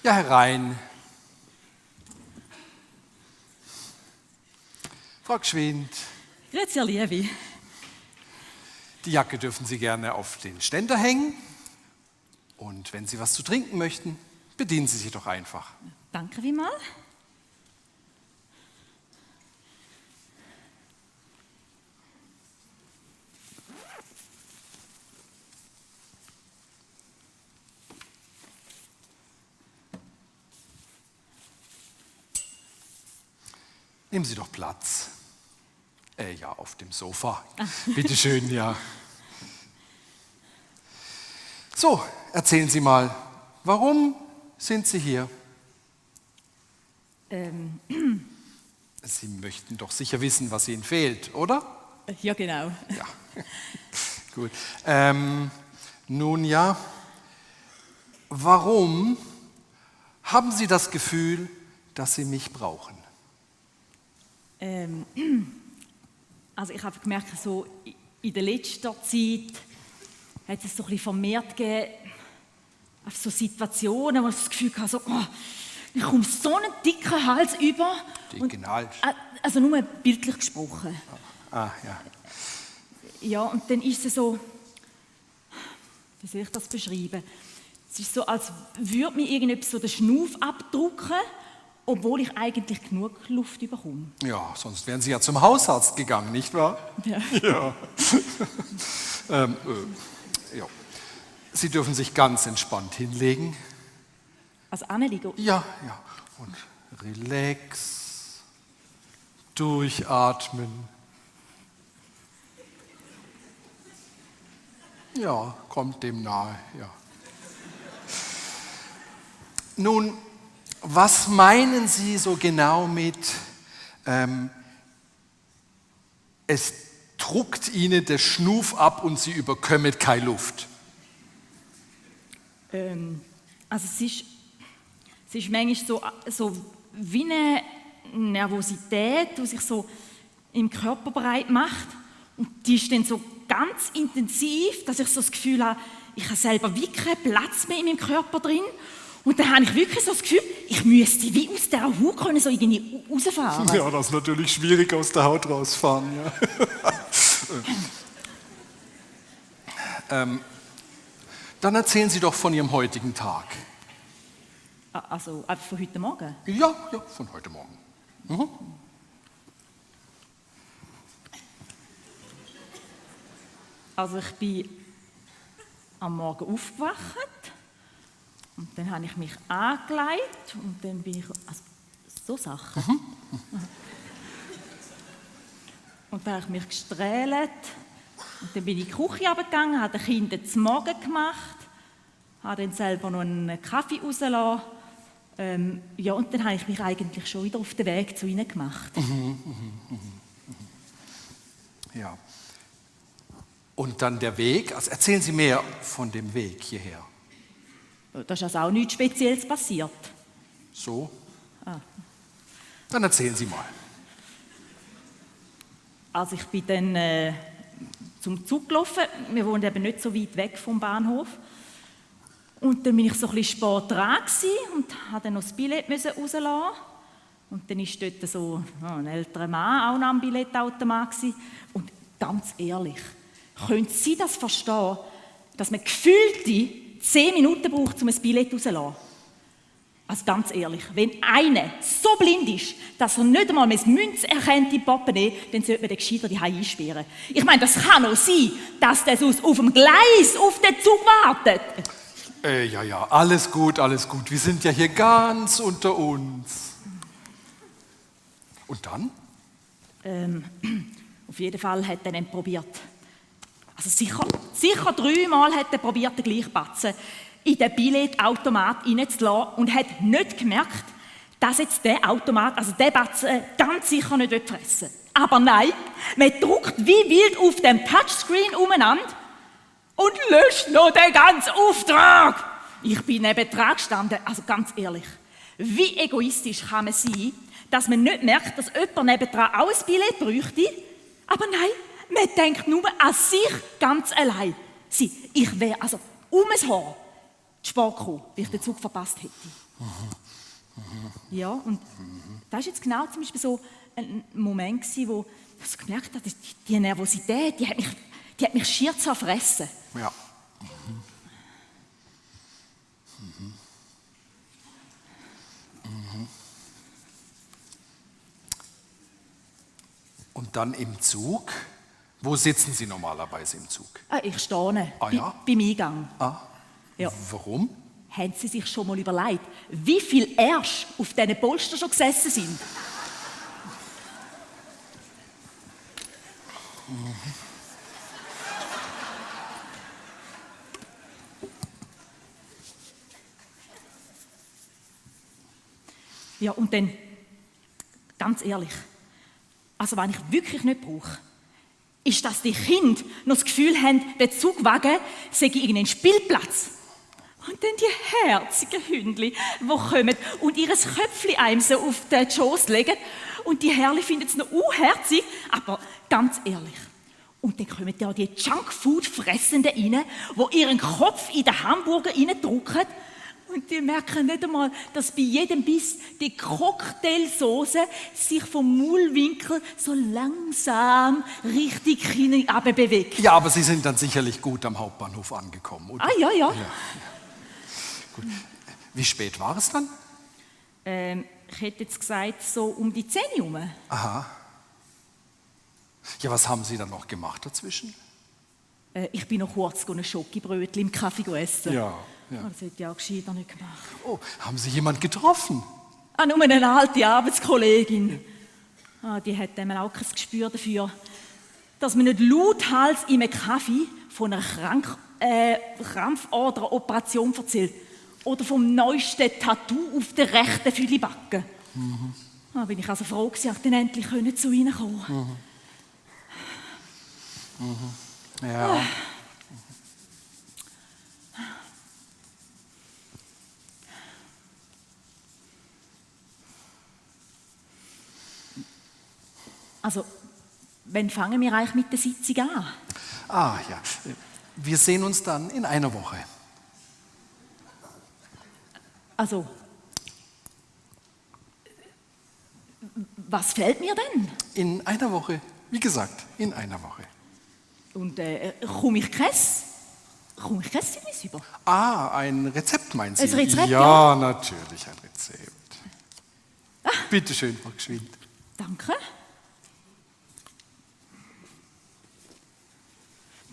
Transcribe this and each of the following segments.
Ja, herein. Frau Gschwind. Grüezi, Herr Lievi. Die Jacke dürfen Sie gerne auf den Ständer hängen. Und wenn Sie was zu trinken möchten, bedienen Sie sich doch einfach. Danke vielmals. Nehmen Sie doch Platz. Ja, auf dem Sofa. Bitte schön, ja. So, erzählen Sie mal, warum sind Sie hier? Sie möchten doch sicher wissen, was Ihnen fehlt, oder? Ja, genau. Ja, gut. Nun ja, warum haben Sie das Gefühl, dass Sie mich brauchen? Also ich habe gemerkt, so in der letzten Zeit hat es so ein bisschen vermehrt gegeben, auf so Situationen, wo ich das Gefühl hatte, so, oh, ich komme so einen dicken Hals über. Dicken Hals? Also nur bildlich gesprochen. Ah, ja. Ja, und dann ist es so, wie soll ich das beschreiben? Es ist so, als würde mir irgendetwas so den Schnuff abdrücken, obwohl ich eigentlich genug Luft bekomme. Ja, sonst wären Sie ja zum Hausarzt gegangen, nicht wahr? Ja. Ja. Ja. Sie dürfen sich ganz entspannt hinlegen. Also anliegen? Ja, ja. Und relax, durchatmen. Ja, kommt dem nahe, ja. Nun, was meinen Sie so genau mit, es druckt Ihnen der Schnuf ab und Sie überkommen keine Luft? Also es ist manchmal so wie eine Nervosität, die sich so im Körper breit macht. Und die ist dann so ganz intensiv, dass ich so das Gefühl habe, ich habe selber wie keinen Platz mehr in meinem Körper drin. Und dann habe ich wirklich so das Gefühl, ich müsste wie aus dieser Haut können, so irgendwie rausfahren. Ja, das ist natürlich schwierig, aus der Haut rausfahren. Ja. Dann erzählen Sie doch von Ihrem heutigen Tag. Also von heute Morgen? Ja, von heute Morgen. Mhm. Also ich bin am Morgen aufgewacht und dann habe ich mich angelegt und dann bin ich... Also so Sachen. Und dann habe ich mich gestrählt und dann bin ich in die Küche runtergegangen, habe den Kindern zu Morgen gemacht, habe dann selber noch einen Kaffee rausgelassen. Ja, und dann habe ich mich eigentlich schon wieder auf den Weg zu ihnen gemacht. Ja. Und dann der Weg, also erzählen Sie mehr von dem Weg hierher. Da ist also auch nichts Spezielles passiert. So? Dann erzählen Sie mal. Also ich bin dann zum Zug gelaufen. Wir wohnen eben nicht so weit weg vom Bahnhof. Und dann bin ich so ein bisschen spät dran und musste dann noch das Billett rauslassen. Und dann war dort so ein älterer Mann auch noch am Billettautomat. Und ganz ehrlich, können Sie das verstehen, dass man gefühlte 10 Minuten braucht, um ein Billett rauszulassen? Also ganz ehrlich, wenn einer so blind ist, dass er nicht einmal mehr das Münze erkennt im Portemonnaie, dann sollte man den gescheiter die Hause einsperren. Ich meine, das kann auch sein, dass der sonst auf dem Gleis auf den Zug wartet. Ja, alles gut, alles gut. Wir sind ja hier ganz unter uns. Und dann? Auf jeden Fall hat er dann probiert. Also sicher 3-mal hat er probiert, den gleichen Batzen in den Billettautomat reinzulassen und hat nicht gemerkt, dass jetzt der Automat, also der Batzen, ganz sicher nicht fressen will. Aber nein, man drückt wie wild auf dem Touchscreen umeinander und löscht noch den ganzen Auftrag. Ich bin neben dran gestanden, also ganz ehrlich, wie egoistisch kann man sein, dass man nicht merkt, dass jemand nebendran auch ein Billett bräuchte, aber nein, man denkt nur an sich ganz allein. Ich wäre also um ein Haar Sport gekommen, weil ich den Zug verpasst hätte. Ja, und das war jetzt genau zum Beispiel so ein Moment, wo ich so gemerkt habe, die Nervosität, die hat mich schier zerfressen. Ja. Und dann im Zug? Wo sitzen Sie normalerweise im Zug? Ich stehe Ja? beim Eingang. Ja. Warum? Haben Sie sich schon mal überlegt, wie viele Ärsche auf diesen Polstern schon gesessen sind? Ja, und dann, ganz ehrlich, also was ich wirklich nicht brauche, ist, dass die Kinder noch das Gefühl haben, der Zugwagen sei irgendein Spielplatz. Und dann die herzigen Hündli, die kommen und ihr Köpfchen einem so auf den Schoß legen. Und die Herrli finden es noch unherzig, aber ganz ehrlich. Und dann kommen ja die Junkfood-Fressenden rein, die ihren Kopf in den Hamburger reindrücken. Und die merken nicht einmal, dass bei jedem Biss die Cocktailsoße sich vom Maulwinkel so langsam richtig hinten bewegt. Ja, aber Sie sind dann sicherlich gut am Hauptbahnhof angekommen, oder? Ja. Gut. Wie spät war es dann? Ich hätte jetzt gesagt, so um die 10 Uhr herum. Aha. Ja, was haben Sie dann noch gemacht dazwischen? Ich bin noch kurz ein Schokibrötchen im Kaffee essen. Ja. Das hätte ich auch gescheiter nicht gemacht. Oh, haben Sie jemanden getroffen? Nur eine alte Arbeitskollegin. Die hat einmal auch kein Gespür dafür, dass man nicht lauthals in einem Kaffee von einer Krampfaderoperation erzählt oder vom neuesten Tattoo auf der rechten Füllibacke. Da bin ich also froh, dass ich dann endlich zu Ihnen kommen konnte. Ja. Also, wann fangen wir eigentlich mit der Sitzung an? Ja. Wir sehen uns dann in einer Woche. Also, was fehlt mir denn? In einer Woche. Wie gesagt, in einer Woche. Und komme ich kein Zeugnis über? Ein Rezept meinen Sie? Ein Rezept, ja, natürlich ein Rezept. Bitte schön, Frau Gschwind. Danke.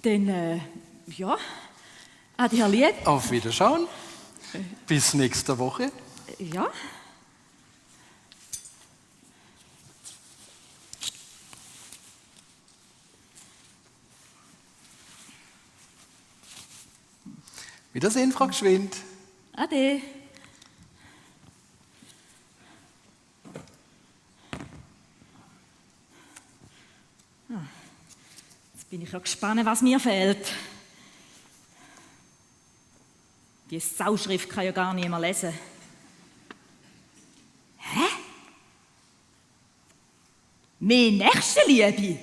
Dann, Adi, Herr Lieb. Auf Wiederschauen. Bis nächste Woche. Ja. Wiedersehen, Frau Gschwind. Ade. Jetzt bin ich ja gespannt, was mir fehlt. Die Sauschrift kann ja gar niemand lesen. Hä? Mehr Nächstenliebe?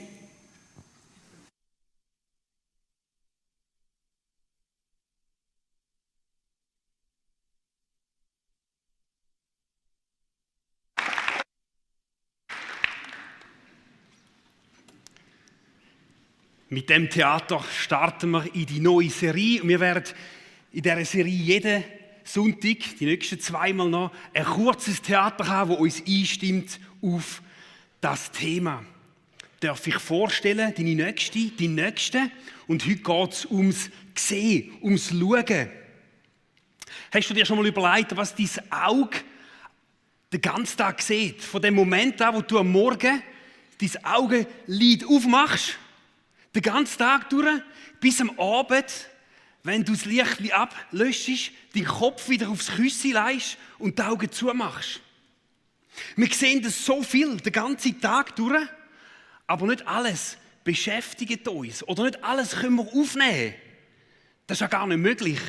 Mit dem Theater starten wir in die neue Serie. Wir werden in dieser Serie jeden Sonntag, die nächsten 2 Mal noch, ein kurzes Theater haben, das uns einstimmt auf das Thema. Darf ich vorstellen, deine Nächste, dein Nächste? Und heute geht es ums Sehen, ums Schauen. Hast du dir schon mal überlegt, was dein Auge den ganzen Tag sieht? Von dem Moment an, wo du am Morgen dein Augenlid aufmachst, den ganzen Tag durch, bis am Abend, wenn du das Licht ablöschst, deinen Kopf wieder aufs Küsschen legst und die Augen zumachst. Wir sehen das so viel, den ganzen Tag durch, aber nicht alles beschäftigt uns oder nicht alles können wir aufnehmen. Das ist ja gar nicht möglich.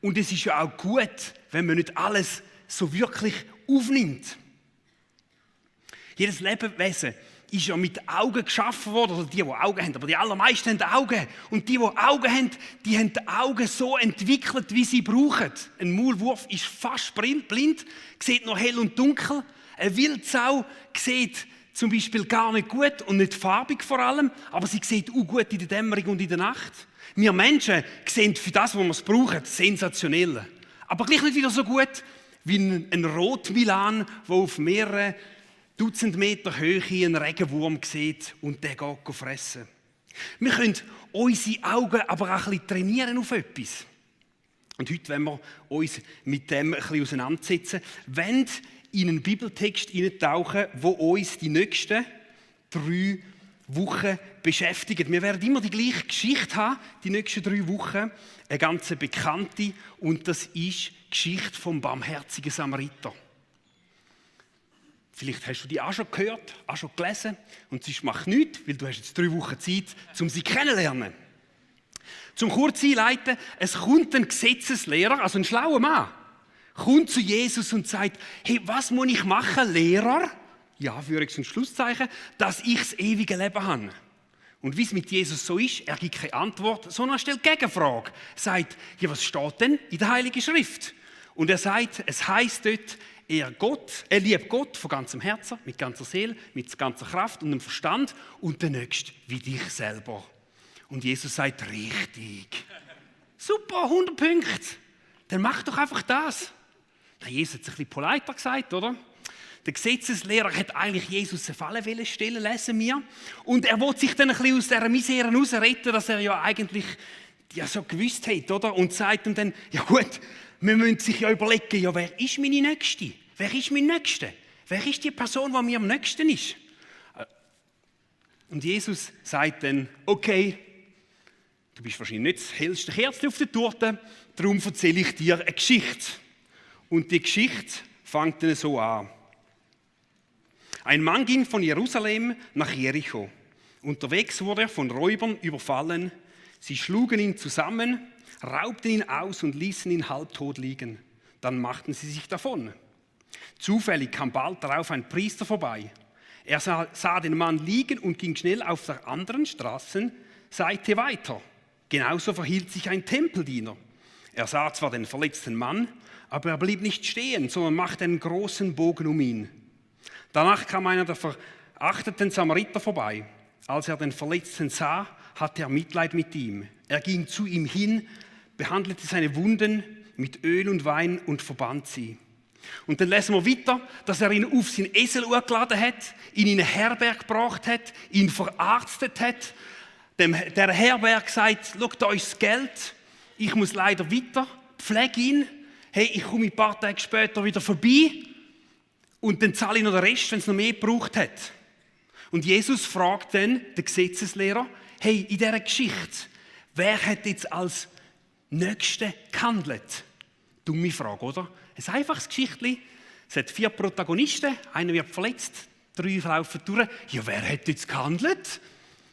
Und es ist ja auch gut, wenn man nicht alles so wirklich aufnimmt. Jedes Lebewesen ist ja mit Augen geschaffen worden, oder die Augen haben, aber die allermeisten haben Augen. Und die Augen haben, die haben die Augen so entwickelt, wie sie brauchen. Ein Maulwurf ist fast blind, sieht noch hell und dunkel. Eine Wildsau sieht zum Beispiel gar nicht gut und nicht farbig vor allem, aber sie sieht auch gut in der Dämmerung und in der Nacht. Wir Menschen sehen für das, was wir brauchen, sensationell. Aber gleich nicht wieder so gut wie ein Rotmilan, der auf mehrere Dutzend Meter Höhe einen Regenwurm sieht und den geht fressen. Wir können unsere Augen aber auch ein bisschen trainieren auf etwas. Und heute wollen wir uns mit dem ein bisschen auseinandersetzen, wenn in einen Bibeltext eintauchen, wo uns die nächsten 3 Wochen beschäftigt. Wir werden immer die gleiche Geschichte haben, die nächsten 3 Wochen, eine ganz bekannte, und das ist die Geschichte vom barmherzigen Samariter. Vielleicht hast du die auch schon gehört, auch schon gelesen, und sonst mach nichts, weil du hast jetzt 3 Wochen Zeit, um sie kennenzulernen. Zum kurz einleiten, es kommt ein Gesetzeslehrer, also ein schlauer Mann, kommt zu Jesus und sagt, hey, was muss ich machen, Lehrer? Ja, Anführungs- und Schlusszeichen, dass ich das ewige Leben habe. Und wie es mit Jesus so ist, er gibt keine Antwort, sondern er stellt Gegenfrage. Er sagt, ja, was steht denn in der Heiligen Schrift? Und er sagt, es heisst dort, er liebt Gott von ganzem Herzen, mit ganzer Seele, mit ganzer Kraft und dem Verstand und den Nächsten wie dich selber. Und Jesus sagt, richtig. Super, 100 Punkte. Dann mach doch einfach das. Na, Jesus hat es ein bisschen politer gesagt, oder? Der Gesetzeslehrer hat eigentlich Jesus eine Falle stellen, lesen wir. Und er will sich dann ein bisschen aus dieser Misere rausretten, dass er ja eigentlich so gewusst hat, oder? Und sagt ihm dann, ja gut, wir müssen sich ja überlegen, ja, wer ist meine Nächste? Wer ist mein Nächster? Wer ist die Person, die mir am nächsten ist? Und Jesus sagt dann, okay, du bist wahrscheinlich nicht das hellste Kerzchen auf der Torte, darum erzähle ich dir eine Geschichte. Und die Geschichte fängt dann so an. Ein Mann ging von Jerusalem nach Jericho. Unterwegs wurde er von Räubern überfallen. Sie schlugen ihn zusammen, raubten ihn aus und ließen ihn halbtot liegen. Dann machten sie sich davon. Zufällig kam bald darauf ein Priester vorbei. Er sah den Mann liegen und ging schnell auf der anderen Straßenseite weiter. Genauso verhielt sich ein Tempeldiener. Er sah zwar den verletzten Mann, aber er blieb nicht stehen, sondern machte einen großen Bogen um ihn. Danach kam einer der verachteten Samariter vorbei. Als er den Verletzten sah, hatte er Mitleid mit ihm. Er ging zu ihm hin, behandelte seine Wunden mit Öl und Wein und verband sie. Und dann lesen wir weiter, dass er ihn auf seinen Esel geladen hat, ihn in eine Herberge gebracht hat, ihn verarztet hat. Der Herberg sagt, schau, da ist das Geld, ich muss leider weiter, pflege ihn, hey, ich komme ein paar Tage später wieder vorbei und dann zahle ich noch den Rest, wenn es noch mehr gebraucht hat. Und Jesus fragt dann den Gesetzeslehrer, hey, in dieser Geschichte, wer hat jetzt als Nächster gehandelt? Dumme Frage, oder? Ein einfaches Geschichtchen. Es hat 4 Protagonisten, einer wird verletzt, 3 laufen durch. Ja, wer hat jetzt gehandelt?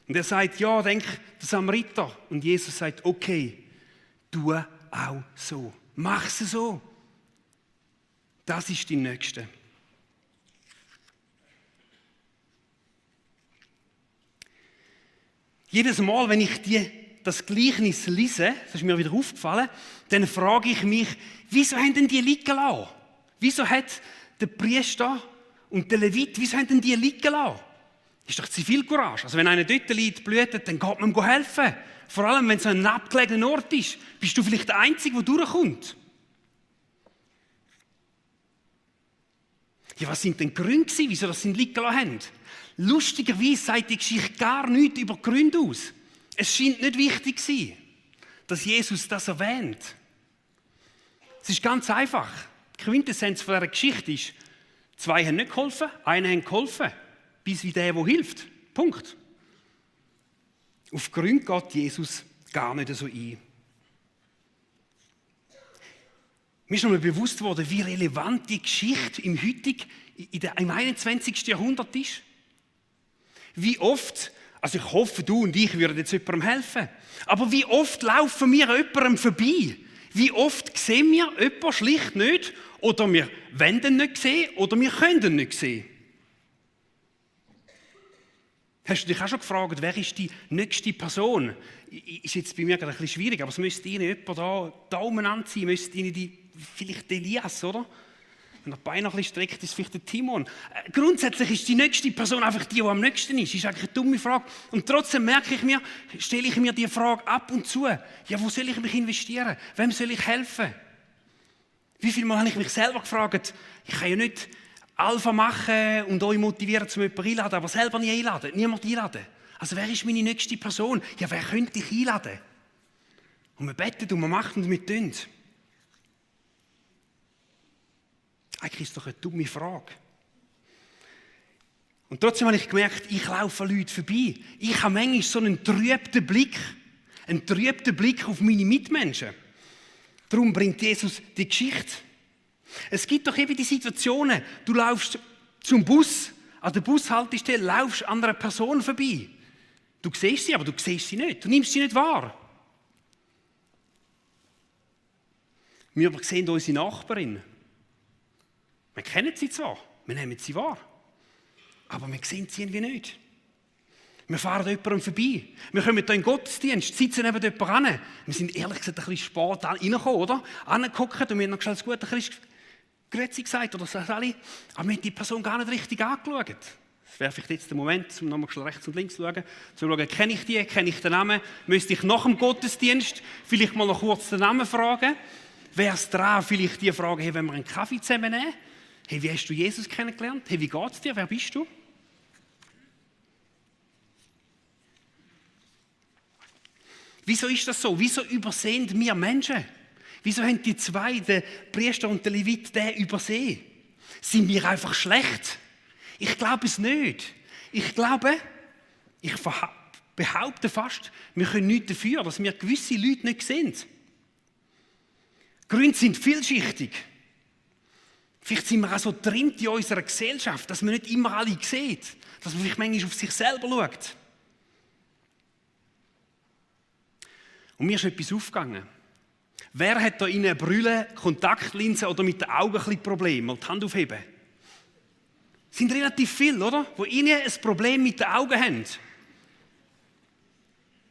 Und er sagt, ja, denk, der Samariter. Und Jesus sagt, okay, tu auch so. Mach es so. Das ist die Nächste. Jedes Mal, wenn ich das Gleichnis lese, das ist mir wieder aufgefallen, dann frage ich mich, wieso haben denn die liegen lassen? Wieso hat der Priester und der Levit, wieso haben denn die liegen lassen? Das ist doch Zivilcourage. Also wenn einer dort liegt, blutet, dann geht man ihm helfen. Vor allem, wenn es ein abgelegener Ort ist, bist du vielleicht der Einzige, der durchkommt. Ja, was sind denn die Gründe, wieso sie ihn liegen lassen haben? Lustigerweise sagt die Geschichte gar nichts über die Gründe aus. Es scheint nicht wichtig zu sein, dass Jesus das erwähnt. Es ist ganz einfach. Die Quintessenz von dieser Geschichte ist, 2 haben nicht geholfen, einer hat geholfen, bis wie der hilft. Punkt. Auf Gründe geht Jesus gar nicht so ein. Mir ist noch mal bewusst worden, wie relevant die Geschichte im 21. Jahrhundert ist. Wie oft, also ich hoffe, du und ich würden jetzt jemandem helfen, aber wie oft laufen wir jemandem vorbei? Wie oft sehen wir jemanden schlicht nicht oder wir wollen ihn nicht sehen oder wir können ihn nicht sehen? Hast du dich auch schon gefragt, wer ist die nächste Person? Ist jetzt bei mir gerade ein bisschen schwierig, aber es müsste Ihnen jemand da Daumen anziehen, müsste Ihnen vielleicht Elias, oder? Wenn er die Beine noch ein bisschen streckt, ist es vielleicht der Timon. Grundsätzlich ist die nächste Person einfach die am nächsten ist. Das ist eigentlich eine dumme Frage. Und trotzdem stelle ich mir die Frage ab und zu. Ja, wo soll ich mich investieren? Wem soll ich helfen? Wie viel Mal habe ich mich selber gefragt, ich kann ja nicht Alpha machen und euch motivieren, zum jemanden einladen, aber selber nie einladen, niemand einladen. Also wer ist meine nächste Person? Ja, wer könnte ich einladen? Und man betet und man macht und wir tun. Eigentlich ist es doch eine dumme Frage. Und trotzdem habe ich gemerkt, ich laufe an Leuten vorbei. Ich habe manchmal so einen trübten Blick auf meine Mitmenschen. Darum bringt Jesus die Geschichte. Es gibt doch eben die Situationen, du laufst zum Bus, an der Bushaltestelle laufst an einer Person vorbei. Du siehst sie, aber du siehst sie nicht. Du nimmst sie nicht wahr. Wir aber sehen unsere Nachbarin. Wir kennen sie zwar, wir nehmen sie wahr, aber wir sehen sie irgendwie nicht. Wir fahren jemandem vorbei. Wir kommen hier in den Gottesdienst, sitzen neben jemandem an. Wir sind ehrlich gesagt ein bisschen spät reingekommen, oder? Angeguckt und wir haben noch schnell das Gute ein bisschen Grüezi gesagt oder so alle. Aber wir haben die Person gar nicht richtig angeschaut. Das wäre vielleicht jetzt der Moment, um nochmal rechts und links zu schauen. Zu schauen, kenne ich die, kenne ich den Namen? Müsste ich nach dem Gottesdienst vielleicht mal noch kurz den Namen fragen? Wäre es dran, vielleicht die Frage, hey, wenn wir einen Kaffee zusammen nehmen? Hey, wie hast du Jesus kennengelernt? Hey, wie geht es dir? Wer bist du? Wieso ist das so? Wieso übersehen wir Menschen? Wieso haben die zwei, der Priester und der Levit, den übersehen? Sind wir einfach schlecht? Ich glaube es nicht. Ich behaupte fast, wir können nichts dafür, dass wir gewisse Leute nicht sehen. Gründe sind vielschichtig. Vielleicht sind wir auch so getrimmt in unserer Gesellschaft, dass man nicht immer alle sieht, dass man vielleicht manchmal auf sich selber schaut. Und mir ist etwas aufgegangen. Wer hat da in einer Brille, Kontaktlinsen oder mit den Augen ein bisschen Probleme? Mal die Hand aufheben. Es sind relativ viele, oder? Die ihnen ein Problem mit den Augen haben.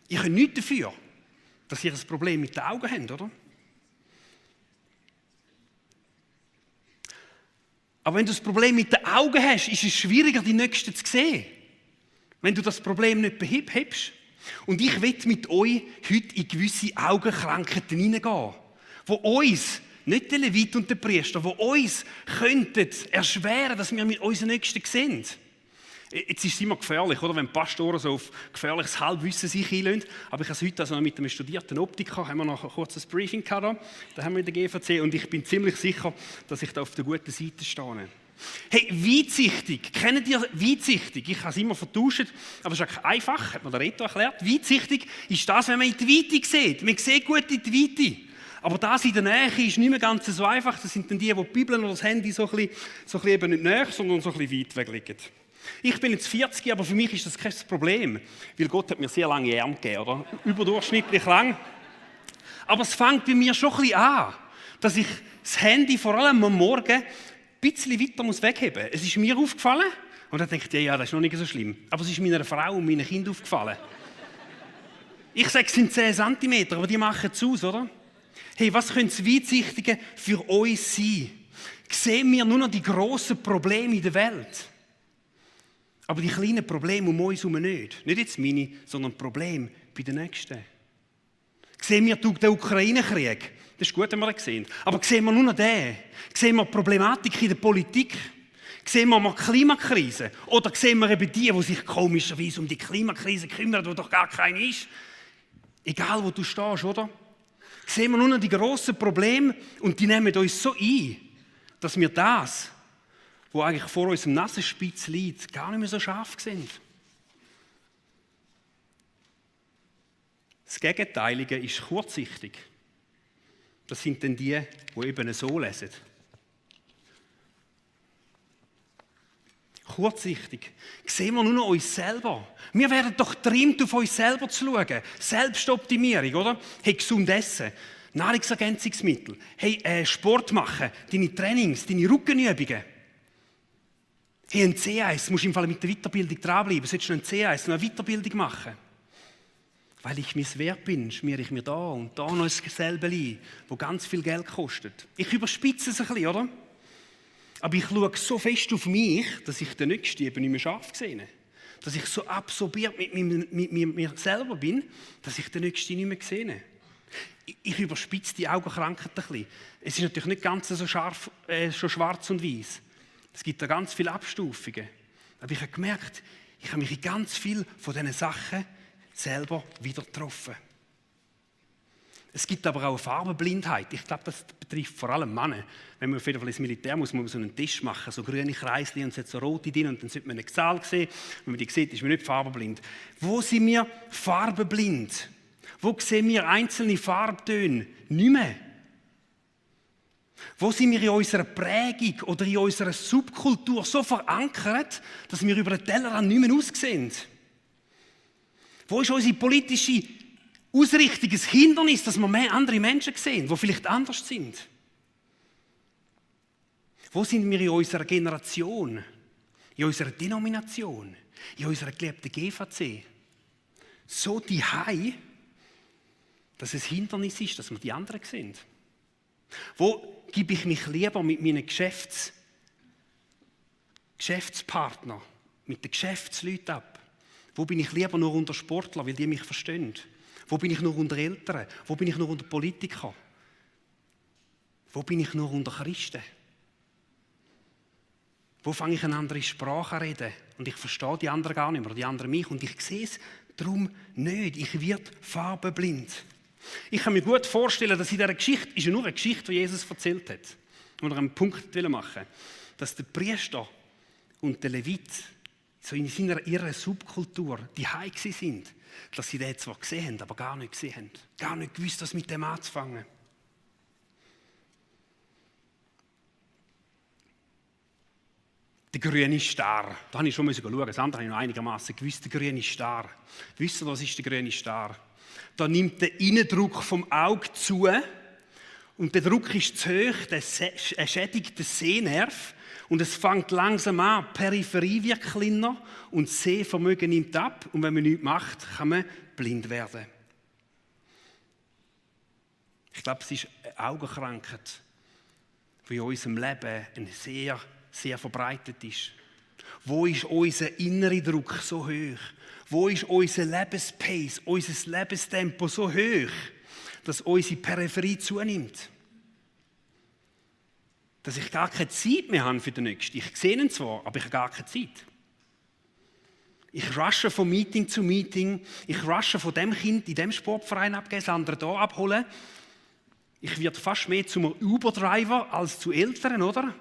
Ich kann nichts dafür, dass ihr ein Problem mit den Augen habt, oder? Aber wenn du das Problem mit den Augen hast, ist es schwieriger, die Nächsten zu sehen. Wenn du das Problem nicht behebst. Und ich will mit euch heute in gewisse Augenkrankheiten hineingehen, die uns, nicht der Levit und der Priester, die uns könnten erschweren, dass wir mit unseren Nächsten sehen. Jetzt ist es immer gefährlich, oder? Wenn Pastoren so auf gefährliches Halbwissen sich einlösen. Aber ich habe es heute also noch mit einem studierten Optiker, haben wir noch ein kurzes Briefing gehabt, da haben wir in der GVC, und ich bin ziemlich sicher, dass ich da auf der guten Seite stehe. Hey, weitsichtig, kennt ihr weitsichtig? Ich habe es immer vertauscht, aber es ist einfach, hat mir der Reto erklärt. Weitsichtig ist das, wenn man in die Weite sieht. Man sieht gut in die Weite. Aber das in der Nähe ist nicht mehr ganz so einfach. Das sind dann die Bibeln oder das Handy so ein bisschen eben nicht näher, sondern so ein bisschen weit weg liegen. Ich bin jetzt 40, aber für mich ist das kein Problem, weil Gott hat mir sehr lange Arme gegeben, oder? Überdurchschnittlich lang. Aber es fängt bei mir schon ein bisschen an, dass ich das Handy vor allem am Morgen ein bisschen weiter wegheben muss. Es ist mir aufgefallen und dann denke ich, ja, das ist noch nicht so schlimm. Aber es ist meiner Frau und meinen Kindern aufgefallen. Ich sage, es sind 10 cm, aber die machen es aus, oder? Hey, was könnte das Weitsichtige für uns sein? Sehen wir nur noch die grossen Probleme in der Welt? Aber die kleinen Probleme um uns herum nicht. Nicht jetzt meine, sondern Probleme bei den Nächsten. Sehen wir den Ukraine-Krieg? Das ist gut, wenn wir das sehen. Aber sehen wir nur noch den? Sehen wir die Problematik in der Politik? Sehen wir mal die Klimakrise? Oder sehen wir eben die sich komischerweise um die Klimakrise kümmern, wo doch gar keine ist? Egal, wo du stehst, oder? Sehen wir nur noch die grossen Probleme und die nehmen uns so ein, dass wir das, wo eigentlich vor unserem Nasenspitz liegt, gar nicht mehr so scharf sind. Das Gegenteilige ist kurzsichtig. Das sind dann die eben so lesen. Kurzsichtig. Sehen wir nur noch uns selber. Wir werden doch getrimmt, auf uns selber zu schauen. Selbstoptimierung, oder? Hey, gesund essen, Nahrungsergänzungsmittel, hey, Sport machen, deine Trainings, deine Rückenübungen. Hey, ein C1, musst du im Fall mit der Weiterbildung dranbleiben, solltest du ein C1, noch eine Weiterbildung machen. Weil ich mir es wert bin, schmiere ich mir da und da noch dasselbe ein, das ganz viel Geld kostet. Ich überspitze es ein bisschen, oder? Aber ich schaue so fest auf mich, dass ich den Nächsten eben nicht mehr scharf sehe. Dass ich so absorbiert mit mir selber bin, dass ich den Nächsten nicht mehr sehe. Ich überspitze die Augenkrankheit ein bisschen. Es ist natürlich nicht ganz so scharf, schon schwarz und weiß. Es gibt da ganz viele Abstufungen. Aber ich habe gemerkt, ich habe mich in ganz viel von diesen Sachen selber wieder getroffen. Es gibt aber auch eine Farbenblindheit. Ich glaube, das betrifft vor allem Männer. Wenn man auf jeden Fall ins Militär muss man so einen Test machen, so grüne Kreisli und es hat so rote drin und dann sollte man eine Zahl sehen. Wenn man die sieht, ist man nicht farbenblind. Wo sind wir farbenblind? Wo sehen wir einzelne Farbtöne nicht mehr? Wo sind wir in unserer Prägung oder in unserer Subkultur so verankert, dass wir über den Tellerrand nicht mehr aussehen? Wo ist unsere politische Ausrichtung ein Hindernis, dass wir mehr andere Menschen sehen, die vielleicht anders sind? Wo sind wir in unserer Generation, in unserer Denomination, in unserer geliebten GVC? So diehei, dass es Hindernis ist, dass wir die anderen sehen. Wo gebe ich mich lieber mit meinen Geschäftspartnern, mit den Geschäftsleuten ab? Wo bin ich lieber nur unter Sportlern, weil die mich verstehen? Wo bin ich nur unter Eltern? Wo bin ich nur unter Politikern? Wo bin ich nur unter Christen? Wo fange ich eine andere Sprache an reden? Und ich verstehe die anderen gar nicht mehr, oder die anderen mich. Und ich sehe es darum nicht. Ich werde farbenblind. Ich kann mir gut vorstellen, dass in dieser Geschichte, ist ja nur eine Geschichte, die Jesus erzählt hat, oder einen Punkt machen, dass der Priester und der Levit so in ihrer Subkultur die Heim sind, dass sie den zwar gesehen haben, aber gar nicht gesehen haben, gar nicht gewusst, was mit dem anzufangen. Der grüne Star, da habe ich schon schauen, das andere habe ich noch einigermaßen gewusst, der grüne Star. Wisst ihr, was ist der grüne Star? Da nimmt der Innendruck vom Auge zu und der Druck ist zu hoch, der schädigt den Sehnerv und es fängt langsam an, die Peripherie wird kleiner und das Sehvermögen nimmt ab und wenn man nichts macht, kann man blind werden. Ich glaube, es ist eine Augenkrankheit, die in unserem Leben sehr, sehr verbreitet ist. Wo ist unser innerer Druck so hoch? Wo ist unser Lebenspace, unser Lebenstempo so hoch, dass unsere Peripherie zunimmt? Dass ich gar keine Zeit mehr habe für den Nächsten. Ich sehe ihn zwar, aber ich habe gar keine Zeit. Ich rushe von Meeting zu Meeting. Ich rushe von dem Kind in dem Sportverein abgeben, das andere hier abholen. Ich werde fast mehr zum Uber-Driver als zu Eltern, oder?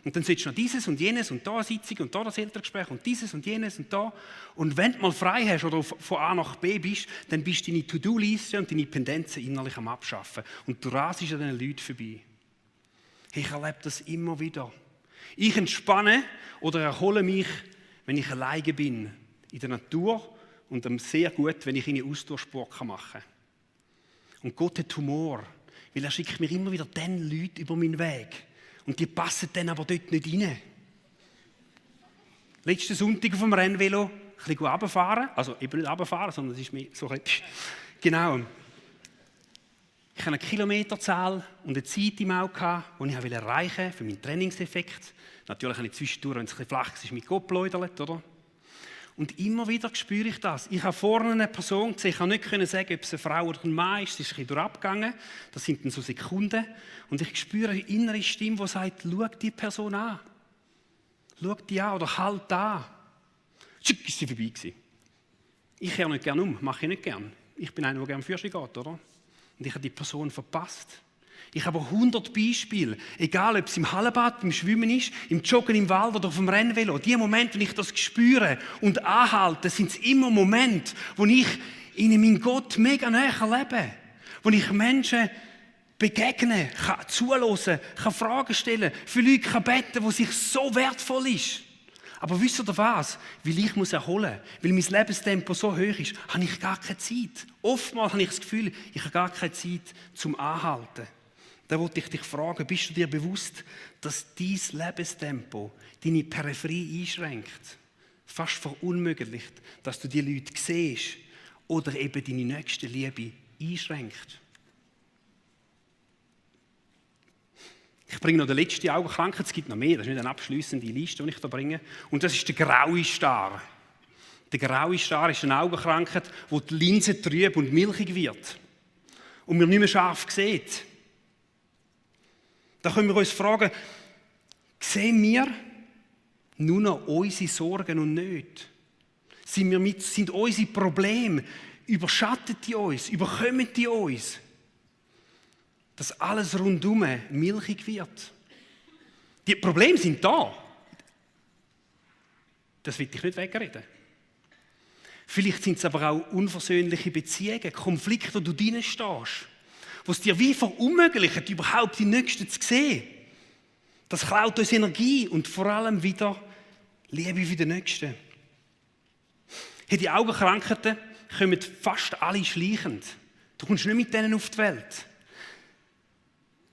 Und dann sitzt noch dieses und jenes und da eine Sitzung und da das Elterngespräch und dieses und jenes und da. Und wenn du mal frei hast oder von A nach B bist, dann bist du deine To-Do-Liste und deine Pendenzen innerlich am Abschaffen. Und du rasest an diesen Leuten vorbei. Ich erlebe das immer wieder. Ich entspanne oder erhole mich, wenn ich alleine bin, in der Natur und sehr gut, wenn ich einen Ausdauersport machen kann. Und Gott hat Humor, weil er schickt mir immer wieder den Leute über meinen Weg. Und die passen dann aber dort nicht rein. Letzten Sonntag auf dem Rennvelo ein bisschen runterfahren. Also eben nicht runterfahren, sondern es ist mehr so ein bisschen... Genau. Ich hatte eine Kilometerzahl und eine Zeit im Auge, die ich erreichen wollte für meinen Trainingseffekt. Natürlich habe ich zwischendurch, wenn es ein bisschen flach ist, mit Gott geläutert, oder? Und immer wieder spüre ich das. Ich habe vorne eine Person gesehen, ich konnte nicht sagen, ob es eine Frau oder ein Mann ist. Es ist ein bisschen durchgegangen. Das sind dann so Sekunden. Und ich spüre eine innere Stimme, die sagt, schau die Person an. Schau die an oder halt an. Tschick, ist sie vorbei gewesen. Ich kehre nicht gerne um, mache ich nicht gerne. Ich bin einer, der gerne Führerschein geht, oder? Und ich habe die Person verpasst. Ich habe 100 Beispiele, egal ob es im Hallenbad, im Schwimmen ist, im Joggen im Wald oder auf dem Rennvelo. Die Momente, wenn ich das spüre und anhalte, sind es immer Momente, wo ich in meinen Gott mega näher erlebe. Wo ich Menschen begegne, kann zuhören, kann Fragen stellen, für Leute kann beten, wo sich so wertvoll ist. Aber wisst ihr was? Weil ich muss erholen, weil mein Lebenstempo so hoch ist, habe ich gar keine Zeit. Oftmals habe ich das Gefühl, ich habe gar keine Zeit zum Anhalten. dann wollte ich dich fragen, bist du dir bewusst, dass dein Lebenstempo deine Peripherie einschränkt? Fast verunmöglicht, dass du die Leute siehst oder eben deine nächste Liebe einschränkt. Ich bringe noch den letzten Augenkrankheit, es gibt noch mehr, das ist nicht eine abschliessende Liste, die ich da bringe. Und das ist der graue Star. Der graue Star ist eine Augenkrankheit, wo die Linse trüb und milchig wird. Und man nicht mehr scharf sieht. Da können wir uns fragen, sehen wir nur noch unsere Sorgen und Nöte? Sind unsere Probleme, überschatten die uns, überkommen die uns? Dass alles rundum milchig wird. Die Probleme sind da. Das will ich nicht wegreden. Vielleicht sind es aber auch unversöhnliche Beziehungen, Konflikte, wo du drin stehst, wo es dir wie verunmöglicht, überhaupt die Nächsten zu sehen. Das klaut uns Energie und vor allem wieder Liebe für den Nächsten. Hey, die Augenkrankheiten kommen fast alle schleichend. Du kommst nicht mit denen auf die Welt.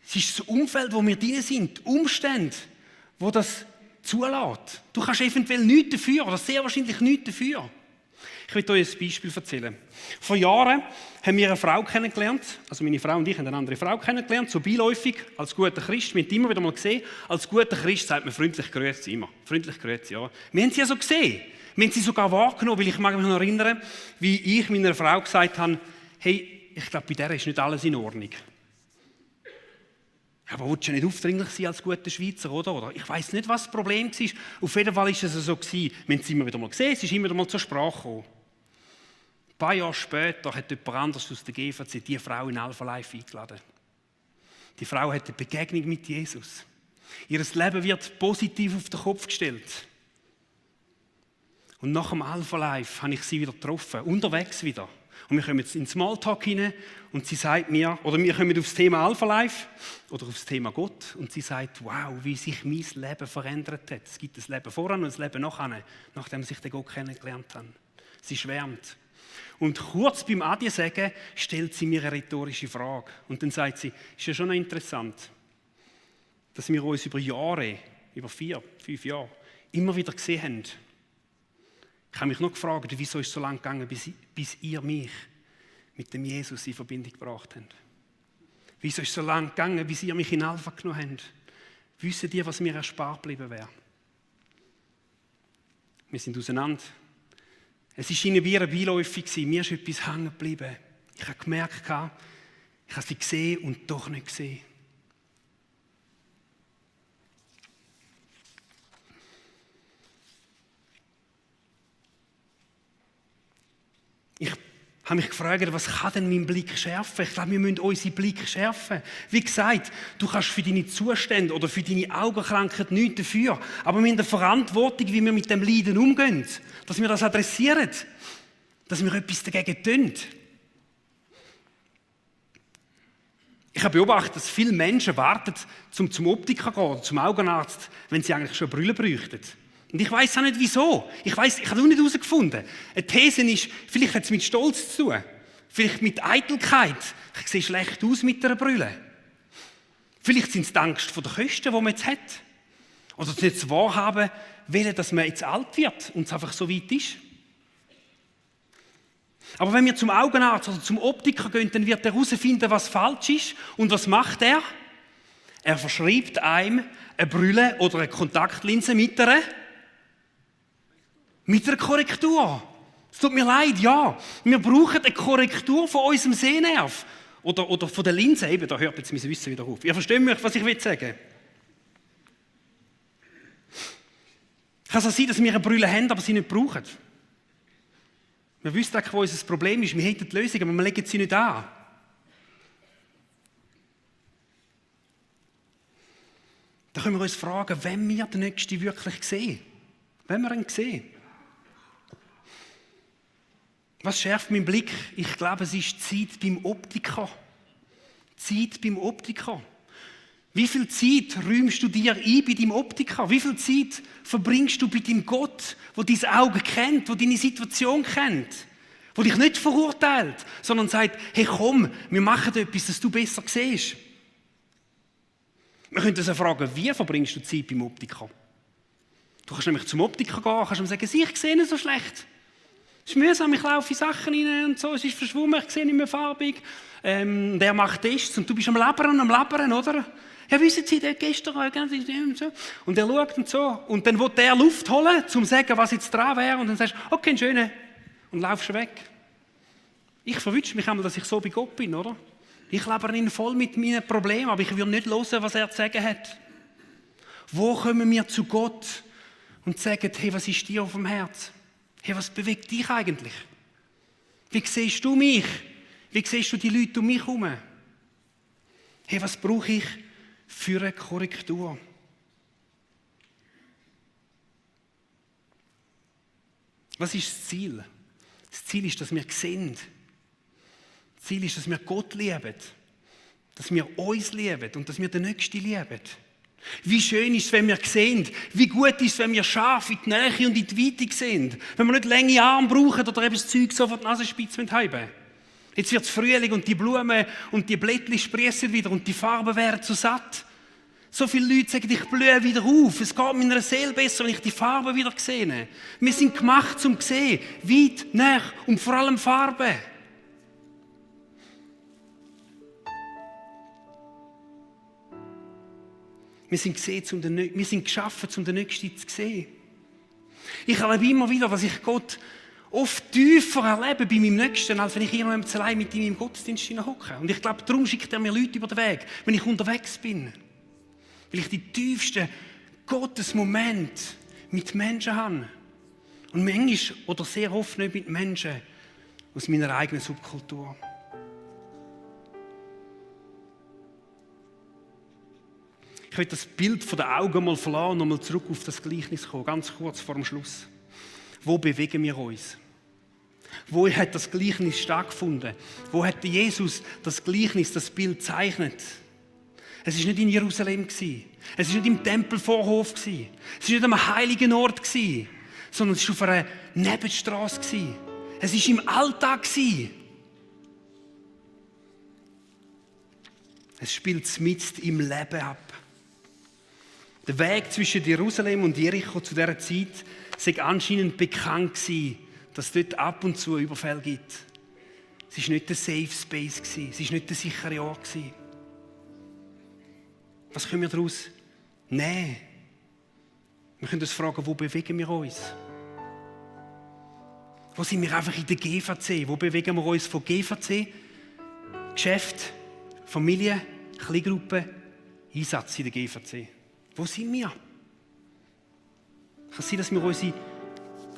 Es ist das Umfeld, wo wir drin sind, die Umstände, wo das zulässt. Du kannst eventuell nichts dafür oder sehr wahrscheinlich nichts dafür. Ich will euch ein Beispiel erzählen. Vor Jahren haben wir eine Frau kennengelernt, also meine Frau und ich haben eine andere Frau kennengelernt, so beiläufig, als guter Christ. Wir haben immer wieder mal gesehen, als guter Christ sagt man freundlich grüezi immer. Freundlich grüezi, ja. Wir haben sie ja so gesehen. Wir haben sie sogar wahrgenommen, weil ich mag mich noch erinnern, wie ich meiner Frau gesagt habe, hey, ich glaube, bei der ist nicht alles in Ordnung. Aber willst du nicht aufdringlich sein als guter Schweizer, oder? Ich weiss nicht, was das Problem war. Auf jeden Fall war es so gewesen. Wir haben es immer wieder mal gesehen, es ist immer wieder mal zur Sprache gekommen. Ein paar Jahre später hat jemand anders aus der GVC diese Frau in Alpha Life eingeladen. Die Frau hat eine Begegnung mit Jesus. Ihr Leben wird positiv auf den Kopf gestellt. Und nach dem Alpha Life habe ich sie wieder getroffen, unterwegs wieder. Und wir kommen jetzt in den Smalltalk hinein und sie sagt mir, oder wir kommen aufs Thema Alpha Life oder aufs Thema Gott und sie sagt, wow, wie sich mein Leben verändert hat. Es gibt ein Leben voran und ein Leben nachher, nachdem ich den Gott kennengelernt habe. Sie schwärmt. Und kurz beim Adieu sagen, stellt sie mir eine rhetorische Frage. Und dann sagt sie, ist ja schon noch interessant, dass wir uns über Jahre, über 4, 5 Jahre, immer wieder gesehen haben. Ich habe mich noch gefragt, wieso ist es so lange gegangen, bis ihr mich mit dem Jesus in Verbindung gebracht habt. Wieso ist es so lange gegangen, bis ihr mich in Alpha genommen habt? Wisst ihr, was mir erspart geblieben wäre? Wir sind auseinander. Es war ihnen wie eine beiläufig, mir ist etwas hängen geblieben. Ich habe gemerkt, ich habe sie gesehen und doch nicht gesehen. Ich habe mich gefragt, was kann denn mein Blick schärfen? Ich glaube, wir müssen unseren Blick schärfen. Wie gesagt, du kannst für deine Zustände oder für deine Augenkrankheit nichts dafür. Aber wir haben eine Verantwortung, wie wir mit dem Leiden umgehen. Dass wir das adressieren. Dass wir etwas dagegen tun. Ich habe beobachtet, dass viele Menschen warten, zum Optiker gehen oder zum Augenarzt, wenn sie eigentlich schon Brille bräuchten. Und ich weiss auch nicht, wieso. Ich habe es auch nicht herausgefunden. Eine These ist, vielleicht hat es mit Stolz zu tun. Vielleicht mit Eitelkeit. Ich sehe schlecht aus mit einer Brille. Vielleicht sind es die Angst vor den Kosten, die man jetzt hat. Oder das Wahrhaben, dass man jetzt alt wird und es einfach so weit ist. Aber wenn wir zum Augenarzt oder zum Optiker gehen, dann wird er herausfinden, was falsch ist. Und was macht er? Er verschreibt einem eine Brille oder eine Kontaktlinse mit einer Korrektur. Es tut mir leid, ja. Wir brauchen eine Korrektur von unserem Sehnerv. Oder von der Linse. Eben, da hört jetzt mein Wissen wieder auf. Ihr versteht mich, was ich sagen will? Kann es sein, dass wir eine Brille haben, aber sie nicht brauchen? Wir wissen eigentlich, wo unser Problem ist. Wir hätten die Lösung, aber wir legen sie nicht an. Da können wir uns fragen, wenn wir den Nächsten wirklich sehen. Wenn wir ihn sehen. Was schärft meinen Blick? Ich glaube, es ist Zeit beim Optiker. Zeit beim Optiker. Wie viel Zeit räumst du dir ein bei deinem Optiker? Wie viel Zeit verbringst du bei deinem Gott, der dein Auge kennt, der deine Situation kennt, der dich nicht verurteilt, sondern sagt, hey komm, wir machen etwas, dass du besser siehst. Wir können uns fragen, wie verbringst du Zeit beim Optiker? Du kannst nämlich zum Optiker gehen, kannst ihm sagen, ich sehe nicht so schlecht. Es ist mühsam, ich laufe in Sachen rein und so, es ist verschwommen, ich sehe nicht mehr farbig. Der macht Tests und du bist am Labern, oder? Ja, wissen Sie, der gestern und so. Und er schaut und so. Und dann will der Luft holen, um zu sagen, was jetzt dran wäre. Und dann sagst du, okay, schön. Und laufst weg. Ich verwünsche mich einmal, dass ich so bei Gott bin, oder? Ich laber ihn voll mit meinen Problemen, aber ich will nicht hören, was er zu sagen hat. Wo kommen wir zu Gott und sagen, hey, was ist dir auf dem Herz? Hey, was bewegt dich eigentlich? Wie siehst du mich? Wie siehst du die Leute um mich herum? Hey, was brauche ich für eine Korrektur? Was ist das Ziel? Das Ziel ist, dass wir sehen. Das Ziel ist, dass wir Gott lieben, dass wir uns lieben und dass wir den Nächsten lieben. Wie schön ist es, wenn wir sehen, wie gut ist es, wenn wir scharf in die Nähe und in die Weite sehen, wenn wir nicht lange Arme brauchen oder eben das Zeug so vor die Nasenspitze haben. Jetzt wird es Frühling und die Blumen und die Blättchen sprießen wieder und die Farben werden so satt. So viele Leute sagen, ich blühe wieder auf. Es geht meiner Seele besser, wenn ich die Farben wieder sehe. Wir sind gemacht zum sehen, weit, nah und vor allem Farben. Wir sind geschaffen, um den Nächsten zu sehen. Ich erlebe immer wieder, dass ich Gott oft tiefer erlebe bei meinem Nächsten, als wenn ich irgendwann allein mit ihm im Gottesdienst hocke. Und ich glaube, darum schickt er mir Leute über den Weg, wenn ich unterwegs bin. Weil ich die tiefsten Gottesmomente mit Menschen habe. Und manchmal oder sehr oft nicht mit Menschen aus meiner eigenen Subkultur. Ich will das Bild von den Augen mal verlassen und nochmal zurück auf das Gleichnis kommen, ganz kurz vor dem Schluss. Wo bewegen wir uns? Wo hat das Gleichnis stattgefunden? Wo hat Jesus das Gleichnis, das Bild gezeichnet? Es war nicht in Jerusalem. Es war nicht im Tempelvorhof. Es war nicht am heiligen Ort, sondern es war auf einer Nebenstrasse. Es war im Alltag. Es spielt mitten im Leben ab. Der Weg zwischen Jerusalem und Jericho zu dieser Zeit sei anscheinend bekannt gewesen, dass es dort ab und zu Überfälle gibt. Es war nicht der Safe Space, es war nicht der sichere Ort. Was können wir daraus nehmen? Wir können uns fragen, wo bewegen wir uns? Wo sind wir einfach in der GVC? Wo bewegen wir uns von GVC, Geschäft, Familie, Kleingruppe, Einsatz in der GVC? Wo sind wir? Kann es sein, dass wir unsere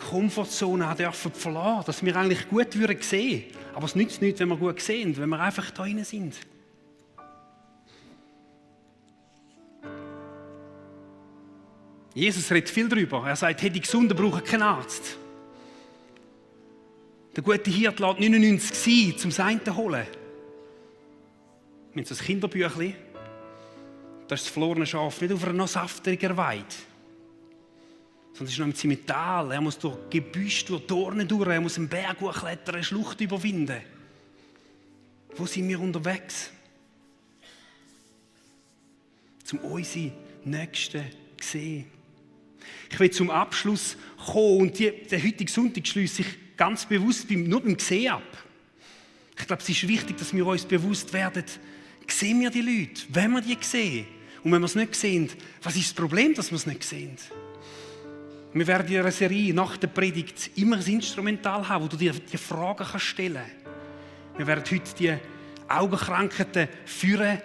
Komfortzone auch dürfen verlassen, dass wir eigentlich gut sehen würden, aber es nützt nichts, wenn wir gut sehen, wenn wir einfach da drin sind. Jesus redet viel darüber. Er sagt, hey, die Gesunden brauchen keinen Arzt. Der gute Hirte lässt 99 sein, um das eine zu holen. Wir haben so ein Kinderbüchlein. Da ist das verlorene Schaf nicht auf einer noch saftiger Weide, sondern es ist noch im Zimmetal. Er muss durch Gebüsch, durch Dornen durch, er muss einen Berg hochklettern, eine Schlucht überwinden. Wo sind wir unterwegs? Um unsere Nächsten zu sehen. Ich will zum Abschluss kommen und den heutigen Sonntag schliesse ich ganz bewusst nur beim Sehen ab. Ich glaube, es ist wichtig, dass wir uns bewusst werden, sehen wir die Leute, wenn wir die sehen. Und wenn wir es nicht sehen, was ist das Problem, dass wir es nicht sehen? Wir werden in einer Serie nach der Predigt immer ein Instrumental haben, wo du dir die Fragen stellen kannst. Wir werden heute die Augenkrankheiten führen,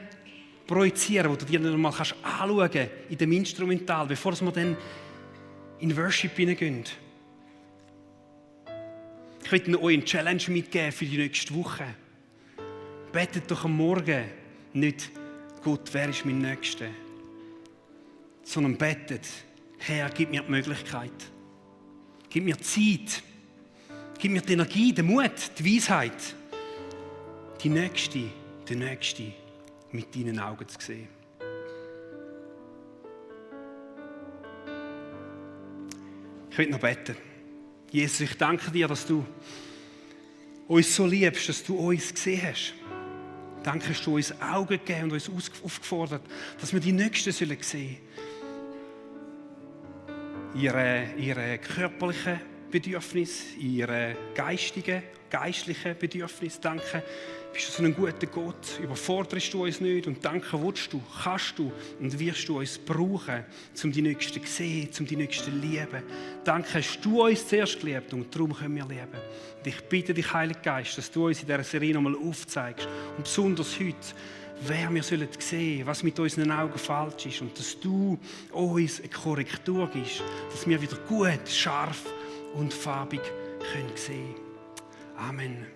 projizieren, wo du dir noch mal anschauen kannst in dem Instrumental, bevor wir dann in Worship hineingehen. Ich möchte euch eine Challenge mitgeben für die nächste Woche. Betet doch am Morgen nicht, Gott, wer ist mein Nächster? Sondern betet, Herr, gib mir die Möglichkeit. Gib mir Zeit. Gib mir die Energie, den Mut, die Weisheit, den Nächsten mit deinen Augen zu sehen. Ich will noch beten. Jesus, ich danke dir, dass du uns so liebst, dass du uns gesehen hast. Danke, hast du uns Augen gegeben und uns aufgefordert, dass wir die Nächsten sehen sollen. Ihre körperlichen Bedürfnisse, ihre geistlichen Bedürfnisse. Danke, bist du so ein guter Gott. Überforderst du uns nicht. Und danke, willst du, kannst du und wirst du uns brauchen, um die Nächsten zu sehen, um die Nächsten zu lieben. Danke, hast du uns zuerst geliebt und darum können wir lieben. Und ich bitte dich, Heiliger Geist, dass du uns in dieser Serie nochmal aufzeigst. Und besonders heute, wer wir sehen sollen, was mit unseren Augen falsch ist. Und dass du uns eine Korrektur gibst, dass wir wieder gut, scharf und farbig sehen können. Amen.